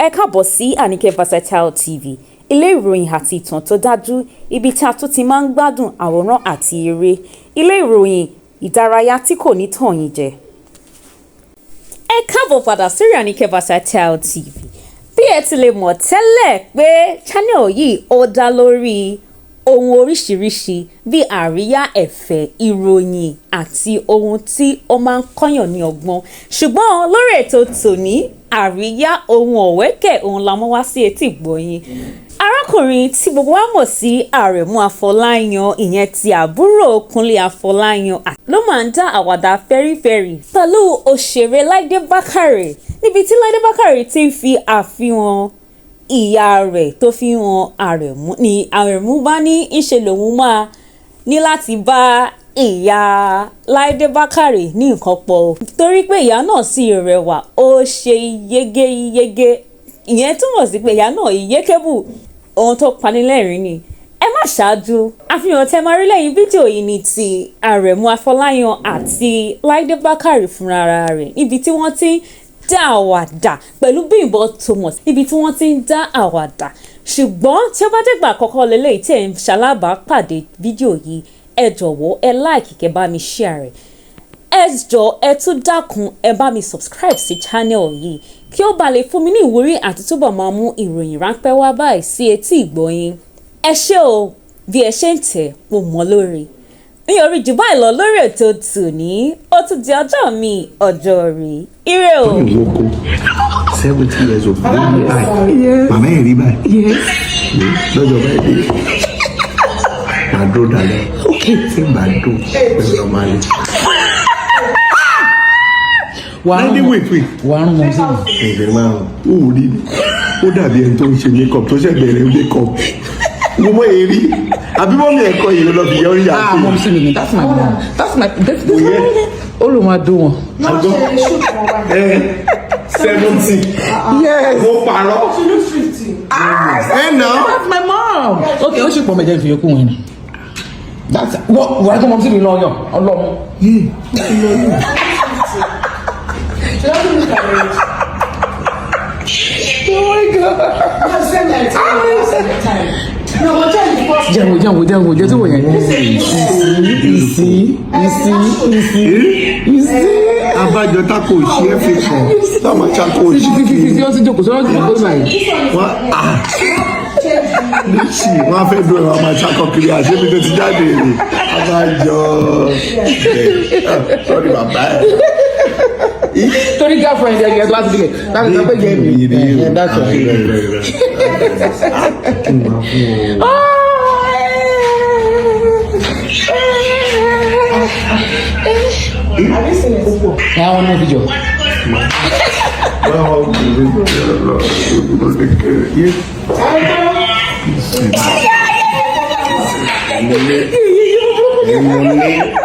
Ẹ káàbọ̀ sí Anike Versatile TV, ilé ìròyìn àti ìtàn tó dájú, ibi tí a tún ti máa ń gbádùn àwòrán àti eré, ilé ìròyìn ìdárayá tí kò ní tàn yín jẹ. Ẹ káàbọ̀ padà sórí Anike Versatile TV. Bí ẹ ti lè mọ̀ tẹ́lẹ̀ pé channel yìí ó dá lórí ohun oríṣiríṣi bíi àríyá, ẹ̀fẹ̀, ìròyìn àti ohun tí ó máa ń kọ́yàn ní ọgbọ́n. Ṣùgbọ́n lórí ètò tòní, àríyá ohun ọ̀wẹ́kẹ̀ òun la mú wá sí etí ìgbọ̀nyín. Arákùnrin tí gbogbo wa mọ̀ sí Àrẹ̀mú Afọláyan, ìyẹn ti àbúrò Kúnlé Afọláyan, ló máa ń dá àwàdà fẹ́rífẹ́rí pẹ̀lú òṣèré Láìdé Bákàrè, níbi tí Láìdé Bákàrè ti ń fi àfihàn ìyá rẹ̀ tó fi hàn Àrẹ̀mú, ni Àrẹ̀mú bá ní ńṣe lòun máa ní láti bá ìyá Láìdé Bákàrè ní nǹkan pọ̀, torí pé ìyá náà sì rẹwà, ó ṣe yégéyégé. Ìyẹn túmọ̀ sí pé ìyá náà ìyékébù. Ohun tó panilẹ́rìn ni. Ẹ má ṣáájú àfihàn tẹ máa rí lẹ́yìn fídíò yìí ní ti Àrẹ̀mú Afọláyan àti Láìdé Bákàrè fúnra rẹ̀, níbi tí wọ́n ti ń dá àwàdà pẹ̀lú Bímbọ́ Thomas, níbi tí wọ́n ti ń dá àwàdà. Ṣùgbọ́n tí ó bá dẹ́gbà àkọ́kọ́ lélẹ́yìí tí ẹ̀ ń ṣalábàápàdé fídíò yìí, ẹ jọ̀wọ́, ẹ like, kẹ́ bá mi share rẹ̀. Ẹ jọ̀ọ́, ẹ tún dákun, ẹ bá mi subscribe sí channel yìí kí ó bá lè fún mi ní ìwúrí àti túbọ̀ máa mú ìròyìn ráńpẹ́ wá báyìí sí etí ìgbọ̀yìn. Ẹ ṣé o, bí ẹ ṣe ń tẹ̀, mo mọ̀ lórí. Mi ò rí jù báyìí lọ lórí ètò tòní. Ó tún di ọjọ́ mi, ọjọ́ rí, ire o. Ìwọ́kọ 70 years old ló ní báyìí, màmá ẹ̀ rí báyìí lọ́jọ́ báyìí dé, màá dúró dalẹ̀ tí màá dùn pẹ̀lú ọmọ àlè. Wàá Láìdé, rún. Wait, wait. Wàá rún wọn sí mi. Ẹ̀fẹ̀ máa ń ó rí ni, ó dàbí ẹni tó ń ṣe makeup, tó ṣẹ̀ bẹ̀rẹ̀ makeup. Mo mọ èrí àbí mọ́mí ẹ̀kọ́ yìí ló lọ fi yọ orí Ah, àti mom sí mi ni. That's my mom, that's my this Yeah. ó ló máa dún wọn. Àgọ́ ẹ 70. Yes. Mo parọ́ ẹ nà. That's my mom. Okay, ó sì pọ̀ mẹ́jẹ fi yòókù wọn ni. That's wọ́n wàá tó mom sí mi lọ́yàn ọlọ́mú. She doesn't look her age. Oh my God. No, same like time. Time. No, but tell the first. Jẹun, jẹun, jẹun, jẹun tí wò yẹn. You see, you see, you see, you see. Abájọ tá kò ṣe é fi kàn táwọn ṣàkó Sí òṣì sí sí sí sí, ó ti jókòó sọ́wọ́n, ti jókòó báyìí. Wọn à níṣì, wọn á fẹ́ dún ẹ̀, wọn máa ṣàkọ kiri àṣebi tó ti jáde rè. Abájọ ẹ sọ́ọ́rì, bàbá ẹ̀. Torí girlfriend ẹ̀ yẹn tó bá ti dìgẹ̀ láti sọ pé yẹn mi. Ẹ̀ that's right. Kí n máa fún ọ. Have you seen it? Ẹ àwọn ọmọ fíjọ. Báwo kò lè lọ lọ kéré yé. Ẹ̀mọ́lé ẹ̀mọ́lé.